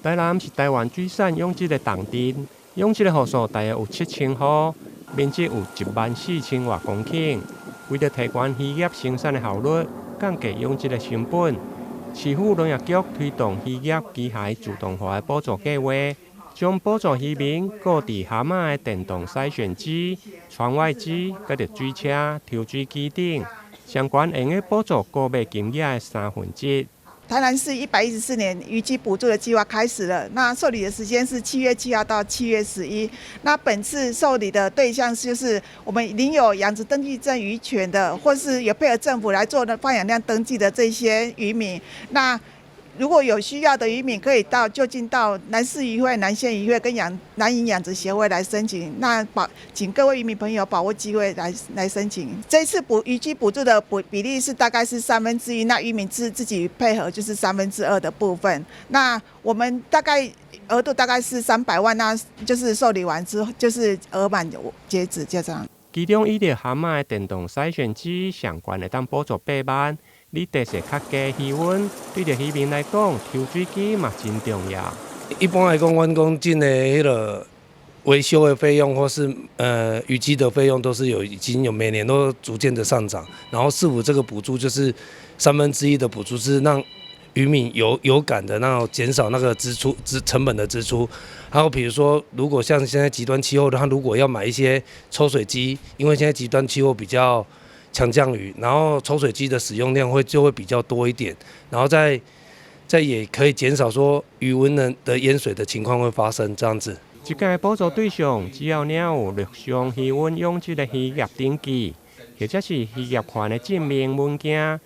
台南是台灣水產養殖的重鎮，養殖的戶數大約有7000戶，面積有1萬4千外公頃。為著提懸漁業生產的效率，降低養殖的成本，市府農業局推動漁業機械自動化的補助計劃，將補助漁民購置蛤仔的電動篩選機、船外機、佮著水車、抽水機等，相關會用補助購買金額的1/3。台南市114年漁機補助的計劃開始了，那受理的時間是7月7號到7月11。那本次受理的對象就是我們領有養殖登記證漁權的，或是有配合政府來做的放養量登記的這些漁民。那如果有需要的漁民，可以到就近到南市漁會、南縣漁會跟南瀛養殖協會來申請。那請各位漁民朋友把握機會來申請。這次漁機補助的比例是大概是1/3，那漁民自己配合就是2/3的部分。那我們大概額度大概是300萬，那就是受理完之後就是額滿截止，就這樣。其中以著蛤仔的電動篩選機上懸會當補助8萬。你地勢較低魚塭，對著漁民來講，抽水機嘛真重要。一般來講，阮講進的彼个維修的費用，或是漁機的費用，都是有已經有每年都逐漸的上漲。然後市府這個補助就是1/3的補助，是讓漁民有感的，那種減少那個支出成本的支出。還有比如說，如果像現在極端氣候的話，如果要買一些抽水機，因為現在極端氣候比較強降雨，然後抽水機的使用量就會比較多一點，然後再也可以減少說魚塭的淹水的情況會發生這樣子。這個補助對象只要領有陸上魚塭養殖的漁業登記，或者是漁業權的證明文件，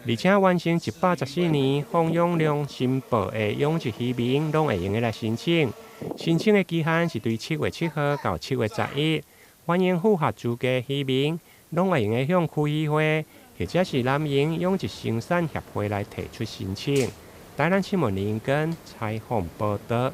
而且完成114年放養量申報的養殖漁民，攏會用得來申請。申請的期限是對7月7號到7月11。歡迎符合資格漁民，攏會用得向區議會或者是南瀛養殖生產協會來提出申請。台南新聞林根採訪報導。